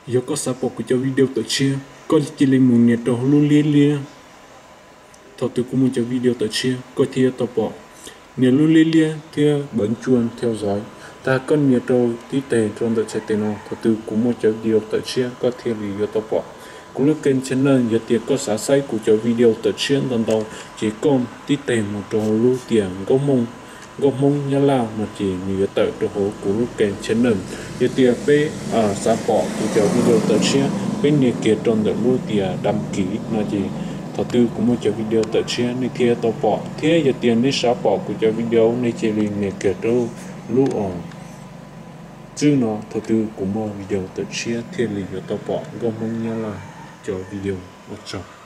Yog koj xav pom kuv cov video tawm tshiab, koj cia li mus nias rau hauv lub liab liab. Thaum twg kuv muaj cov video tawm tshiab koj thiaj yuav tau pom. Nias lub liab liab thiab bấm chuông theo dõi. Tag koj nias rau tib teg rau ntawm txhais tes no, thaum twg kuv muaj cov video tawm tshiab koj thiaj li yuav tau pom. Kuv lub kênh channel, yog tias koj xav saib kuv cov video tawm tshiab ntau ntau, ces koj tib teg mus rau hauv lub tias Nkauj Hmoob, Nkauj Hmoob Nyab Laj no ces nws yuav tawm rau hauv kuv lub kênh channel. Yog tias peb xav pom kuv cov video tawm tshiab, peb nias kiag rau ntawm lub tias đăng ký no ces thaum twg kuv muaj cov video tawm tshiab nej thiaj tau pom. Thiab yog tias nej xav pom kuv cov video, nej cia li nias kiag rau lub os tswb no, thaum twg kuv muaj video tawm tshiab thiaj li yuav tau pom Nkauj Hmoob Nyab Laj cov video. Ua tsaug.